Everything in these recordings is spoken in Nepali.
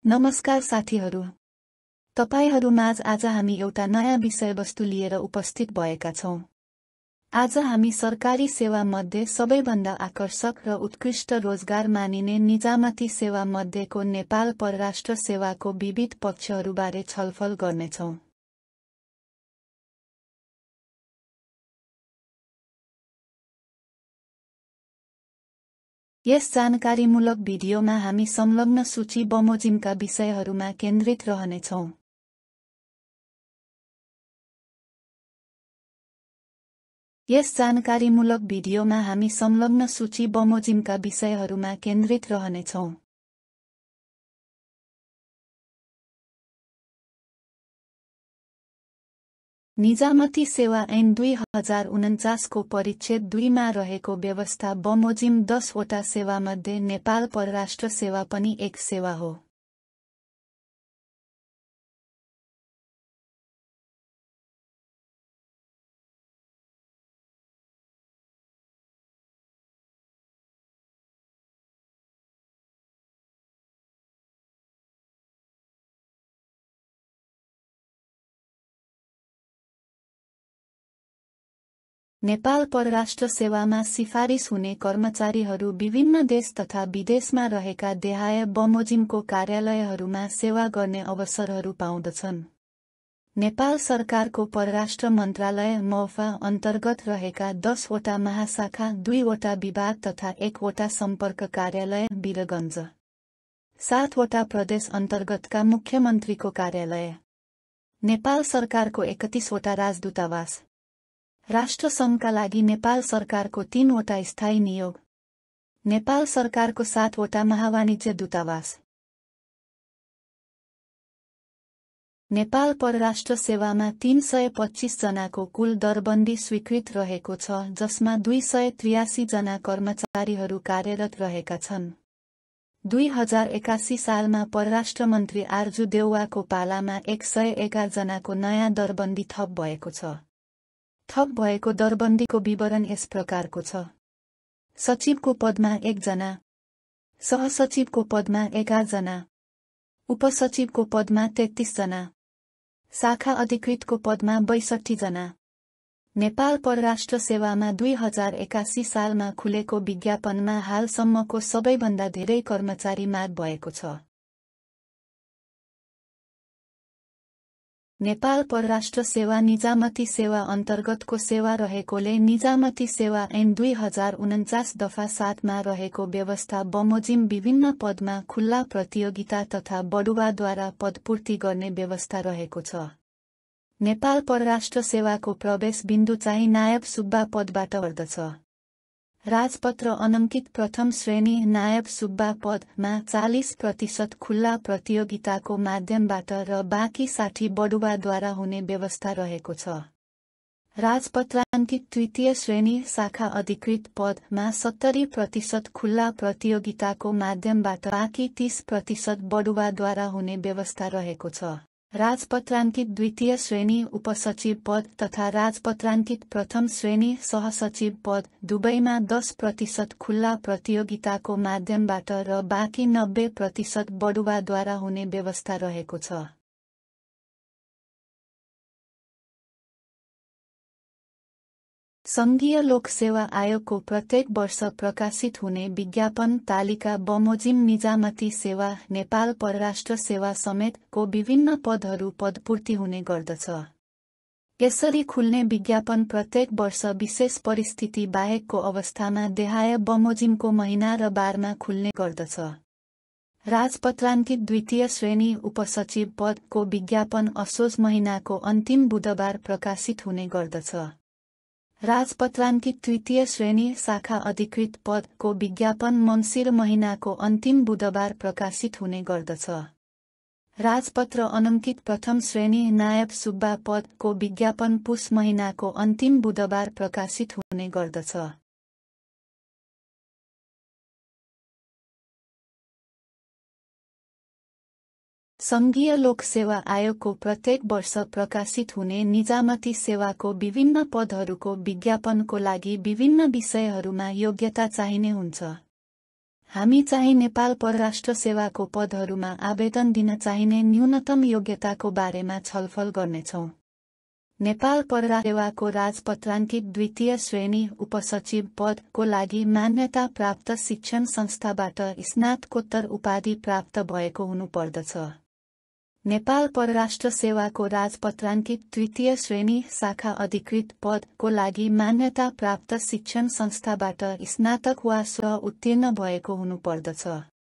नमस्कार साथीहरू, तपाईहरूमाझ आज हामी एउटा नयाँ विषयवस्तु लिएर उपस्थित भएका छौं। आज हामी सरकारी सेवा मध्ये सबैभन्दा आकर्षक र उत्कृष्ट रोजगार मानिने निजामती सेवा मध्येको नेपाल परराष्ट्र सेवाको विविध पक्षहरूबारे छलफल गर्नेछौं। यस जानकारीमूलक भिडियोमा हामी संलग्न सूची बमोजिमका विषयहरूमा केन्द्रित रहनेछौं। यस जानकारीमूलक भिडियोमा हामी संलग्न सूची बमोजिमका विषयहरूमा केन्द्रित रहनेछौं। निजामती सेवा ऐन 2049 को परिच्छेद 2 मा रहेको व्यवस्था बमोजिम 10 वटा सेवामध्ये नेपाल परराष्ट्र सेवा पनि एक सेवा हो। नेपाल परराष्ट्र सेवामा सिफारिस हुने कर्मचारीहरू विभिन्न देश तथा विदेशमा रहेका देहाय बमोजिमको कार्यालयहरूमा सेवा गर्ने अवसरहरू पाउँदछन्। नेपाल सरकारको परराष्ट्र मन्त्रालय मौफा अन्तर्गत रहेका 10 वटा महाशाखा, 2 वटा विभाग तथा 1 वटा सम्पर्क कार्यालय वीरगञ्ज, 7 वटा प्रदेश अन्तर्गतका मुख्यमन्त्रीको कार्यालय, नेपाल सरकारको 31 वटा राजदूतावास, राष्ट्रसङ्घका लागि नेपाल सरकारको 3 वटा स्थायी नियोग, नेपाल सरकारको 7 वटा महावाणिज्य दूतावास। नेपाल परराष्ट्र सेवामा 325 जनाको कुल दरबन्दी स्वीकृत रहेको छ, जसमा 283 जना कर्मचारीहरू कार्यरत रहेका छन्। 2081 सालमा परराष्ट्र मन्त्री आर्जु देउवाको पालामा 111 जनाको नयाँ दरबन्दी थप भएको छ। थप भएको दरबन्दीको विवरण यस प्रकारको छ। सचिवको पदमा 1 जना, सहसचिवको पदमा 11 जना, उपसचिवको पदमा 33 जना, शाखा अधिकृतको पदमा 62 जना। नेपाल परराष्ट्र सेवामा 2081 सालमा खुलेको विज्ञापनमा हालसम्मको सबैभन्दा धेरै कर्मचारी माग भएको छ। नेपाल परराष्ट्र सेवा निजामती सेवा अन्तर्गतको सेवा रहेकोले निजामती सेवा ऐन 2049 दफा 7 मा रहेको व्यवस्था बमोजिम विभिन्न पदमा खुल्ला प्रतियोगिता तथा बढुवाद्वारा पदपूर्ति गर्ने व्यवस्था रहेको छ। नेपाल परराष्ट्र सेवाको प्रवेश बिन्दु चाहिँ नायब सुब्बा पदबाट पर्दछ। राजपत्र अनङ्कित प्रथम श्रेणी नायब सुब्बा पदमा 40% खुल्ला प्रतियोगिताको माध्यमबाट र बाँकी 60 बढुवाद्वारा हुने व्यवस्था रहेको छ। राजपत्राङ्कित तृतीय श्रेणी शाखा अधिकृत पदमा 70% खुल्ला प्रतियोगिताको माध्यमबाट बाँकी 30% बढुवाद्वारा हुने व्यवस्था रहेको छ। राजपत्राङ्कित द्वितीय श्रेणी उपसचिव पद तथा राजपत्राङ्कित प्रथम श्रेणी सहसचिव पद दुवैमा 10% खुल्ला प्रतियोगिताको माध्यमबाट र बाँकी 90% बढुवाद्वारा हुने व्यवस्था रहेको छ। सङ्घीय लोक सेवा आयोगको प्रत्येक वर्ष प्रकाशित हुने विज्ञापन तालिका बमोजिम निजामती सेवा नेपाल परराष्ट्र सेवा समेतको विभिन्न पदहरू पदपूर्ति हुने गर्दछ। यसरी खुल्ने विज्ञापन प्रत्येक वर्ष विशेष परिस्थिति बाहेकको अवस्थामा देहाय बमोजिमको महिना र बारमा खुल्ने गर्दछ। राजपत्राङ्कित द्वितीय श्रेणी उपसचिव पदको विज्ञापन असोज महिनाको अन्तिम बुधबार प्रकाशित हुने गर्दछ। राजपत्राङ्कित तृतीय श्रेणी शाखा अधिकृत पदको विज्ञापन मङ्सिर महिनाको अन्तिम बुधबार प्रकाशित हुने गर्दछ। राजपत्र अनङ्कित प्रथम श्रेणी नायब सुब्बा पदको विज्ञापन पुस महिनाको अन्तिम बुधबार प्रकाशित हुने गर्दछ। सङ्घीय लोक सेवा आयोगको प्रत्येक वर्ष प्रकाशित हुने निजामती सेवाको विभिन्न पदहरूको विज्ञापनको लागि विभिन्न विषयहरूमा योग्यता चाहिने हुन्छ। हामी चाहिँ नेपाल परराष्ट्र सेवाको पदहरूमा आवेदन दिन चाहिने न्यूनतम योग्यताको बारेमा छलफल गर्नेछौँ। नेपाल परराष्ट्र सेवाको राजपत्राङ्कित द्वितीय श्रेणी उपसचिव पदको लागि मान्यता प्राप्त शिक्षण संस्थाबाट स्नातकोत्तर उपाधि प्राप्त भएको हुनुपर्दछ। नेपाल परराष्ट्र सेवाको राजपत्राङ्कित तृतीय श्रेणी शाखा अधिकृत पदको लागि मान्यता प्राप्त शिक्षण संस्थाबाट स्नातक वा स्व उत्तीर्ण भएको हुनुपर्दछ।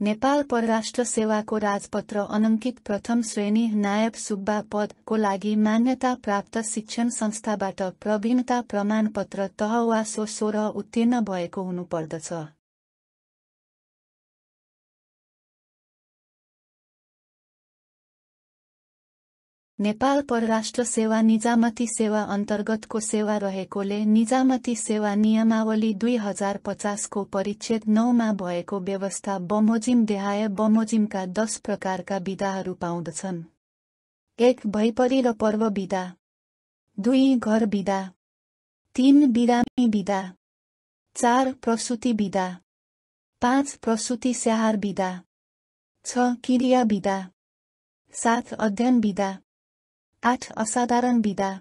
नेपाल परराष्ट्र सेवाको राजपत्र अनङ्कित प्रथम श्रेणी नायब सुब्बा पदको लागि मान्यता प्राप्त शिक्षण संस्थाबाट प्रवीणता प्रमाणपत्र तह वा सो 16 उत्तीर्ण भएको हुनुपर्दछ। नेपाल परराष्ट्र सेवा निजामती सेवा अन्तर्गतको सेवा रहेकोले निजामती सेवा नियमावली 2050 को परिच्छेद 9 मा भएको व्यवस्था बमोजिम देहाय बमोजिमका 10 प्रकारका बिदाहरू पाउँदछन्। 1 भैपरी र पर्व बिदा, 2 घर बिदा, 3 बिरामी बिदा, 4 प्रसुति बिदा, 5 प्रसुति स्याहार बिदा, 6 किरिया बिदा, 7 अध्ययन बिदा, 8 असाधारण बिदा,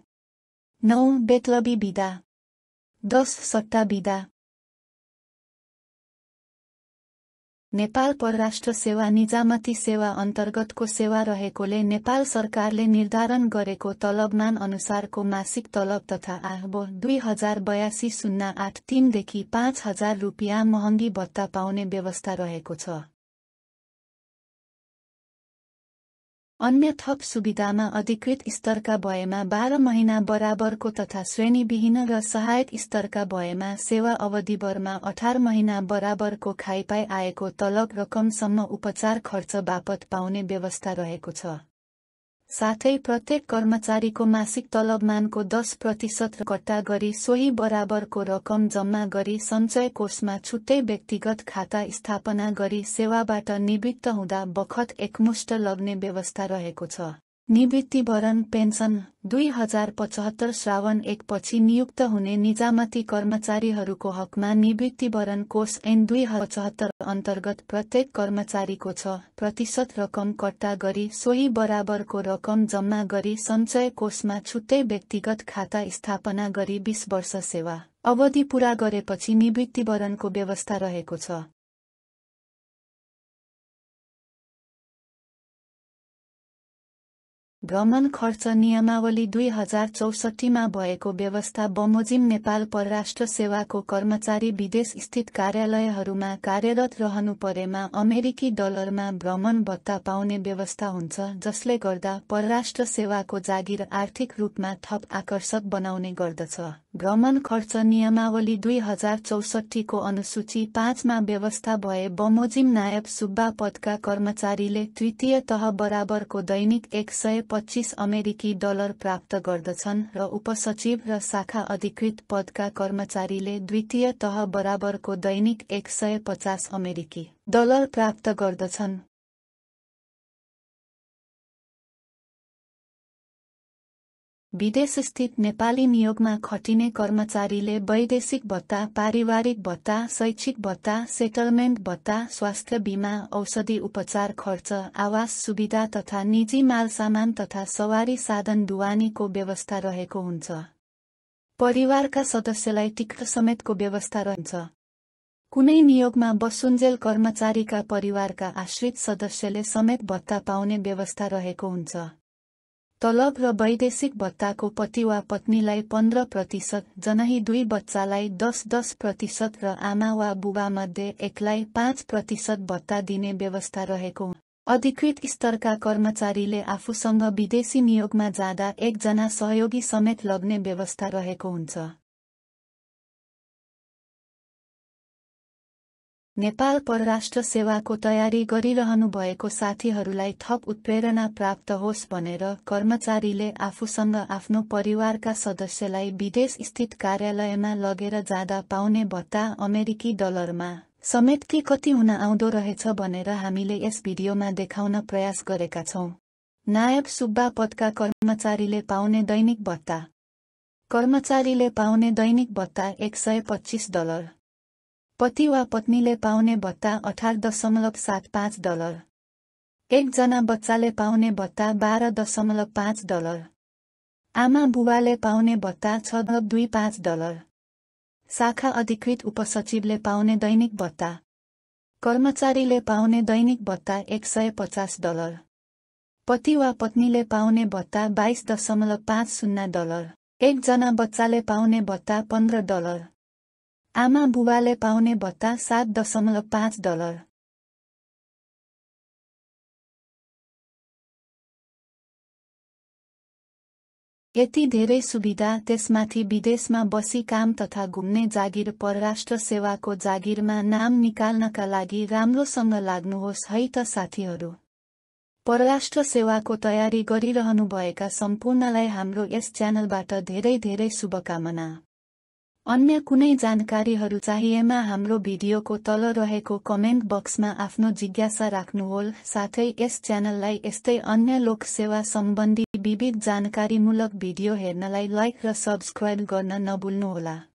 9 बेतलबी बिदा, 10 सट्टा बिदा। नेपाल परराष्ट्र सेवा निजामती सेवा अन्तर्गतको सेवा रहेकोले नेपाल सरकारले निर्धारण गरेको तलबमान अनुसारको मासिक तलब तथा आबो 2082-083 देखि 5000 रुपियाँ महँगी भत्ता पाउने व्यवस्था रहेको छ। अन्य थप सुविधामा अधिकृत स्तरका भएमा 12 महिना बराबरको तथा श्रेणीविहीन र सहायक स्तरका भएमा सेवा अवधिभरमा 18 महिना बराबरको खाइपाई आएको तलब रकमसम्म उपचार खर्च बापत पाउने व्यवस्था रहेको छ। साथै प्रत्येक कर्मचारीको मासिक तलबमानको 10% कट्टा गरी सोही बराबरको रकम जम्मा गरी सञ्चय कोषमा छुट्टै व्यक्तिगत खाता स्थापना गरी सेवाबाट निवृत्त हुँदा बखत एकमुष्ट लग्ने व्यवस्था रहेको छ। निवृत्तिभरण पेन्सन 2075 श्रावण 1 पछि नियुक्त हुने निजामती कर्मचारीहरूको हकमा निवृत्तिभरण कोष ऐन 2075 अन्तर्गत प्रत्येक कर्मचारीको 6% रकम कट्टा गरी सोही बराबरको रकम जम्मा गरी सञ्चय कोषमा छुट्टै व्यक्तिगत खाता स्थापना गरी 20 वर्ष सेवा अवधि पूरा गरेपछि निवृत्तिभरणको व्यवस्था रहेको छ। भ्रमण खर्च नियमावली 2064 मा भएको व्यवस्था बमोजिम नेपाल परराष्ट्र सेवाको कर्मचारी विदेश स्थित कार्यालयहरूमा कार्यरत रहनु परेमा अमेरिकी डलरमा भ्रमण भत्ता पाउने व्यवस्था हुन्छ, जसले गर्दा परराष्ट्र सेवाको जागिर आर्थिक रूपमा थप आकर्षक बनाउने गर्दछ। भ्रमण खर्च नियमावली 2064 को अनुसूची 5 मा व्यवस्था भए बमोजिम नायब सुब्बा पदका कर्मचारीले तृतीय तह बराबरको दैनिक 125 अमेरिकी डलर प्राप्त गर्दछन् र उपसचिव र शाखा अधिकृत पदका कर्मचारीले द्वितीय तह बराबरको दैनिक 150 अमेरिकी डलर प्राप्त गर्दछन्। विदेश स्थित नेपाली नियोगमा खटिने कर्मचारीले वैदेशिक भत्ता, पारिवारिक भत्ता, शैक्षिक भत्ता, सेटलमेन्ट भत्ता, स्वास्थ्य बीमा, औषधि उपचार खर्च, आवास सुविधा तथा निजी मालसामान तथा सवारी साधन ढुवानीको व्यवस्था रहेको हुन्छ। परिवारका सदस्यलाई टिकट समेतको व्यवस्था रहन्छ। कुनै नियोगमा बसुन्जेल कर्मचारीका परिवारका आश्रित सदस्यले समेत भत्ता पाउने व्यवस्था रहेको हुन्छ। तलब र वैदेशिक भत्ताको पति वा पत्नीलाई 15%, जनही 2 बच्चालाई 10% र आमा वा बुबा मध्ये एकलाई 5% भत्ता दिने व्यवस्था रहेको हुन्छ। अधिकृत स्तरका कर्मचारीले आफूसँग विदेशी नियोगमा जाँदा 1 जना सहयोगी समेत लग्ने व्यवस्था रहेको हुन्छ। नेपाल परराष्ट्र सेवाको तयारी गरिरहनु भएको साथीहरूलाई थप उत्प्रेरणा प्राप्त होस् भनेर कर्मचारीले आफूसँग आफ्नो परिवारका सदस्यलाई विदेश स्थित कार्यालयमा लगेर जाँदा पाउने भत्ता अमेरिकी डलरमा समेत के कति हुन आउँदो रहेछ भनेर हामीले यस भिडियोमा देखाउन प्रयास गरेका छौं। नायब सुब्बा पदका कर्मचारीले पाउने दैनिक भत्ता। कर्मचारीले पाउने दैनिक भत्ता $125। पति वा पत्नीले पाउने भत्ता $18.75। एकजना बच्चाले पाउने भत्ता $12.5। आमा बुबाले पाउने भत्ता $6.25। शाखा अधिकृत उपसचिवले पाउने दैनिक भत्ता। कर्मचारीले पाउने दैनिक भत्ता $150। पति वा पत्नीले पाउने भत्ता $22.50। एकजना बच्चाले पाउने भत्ता $15। आमा बुबाले पाउने भत्ता $7.5। यति धेरै सुविधा, त्यसमाथि विदेशमा बसी काम तथा घुम्ने जागिर। परराष्ट्र सेवाको जागिरमा नाम निकाल्नका लागि राम्रोसँग लाग्नुहोस् है त साथीहरू। परराष्ट्र सेवाको तयारी गरिरहनुभएका सम्पूर्णलाई हाम्रो यस च्यानलबाट धेरै धेरै शुभकामना। अन्य कुनै जानकारीहरू चाहिएमा हाम्रो भिडियोको तल रहेको कमेन्ट बक्समा आफ्नो जिज्ञासा राख्नुहोला। साथै यस च्यानललाई यस्तै अन्य लोक सेवा सम्बन्धी विविध जानकारीमूलक भिडियो हेर्नलाई लाइक र सब्स्क्राइब गर्न नभुल्नुहोला।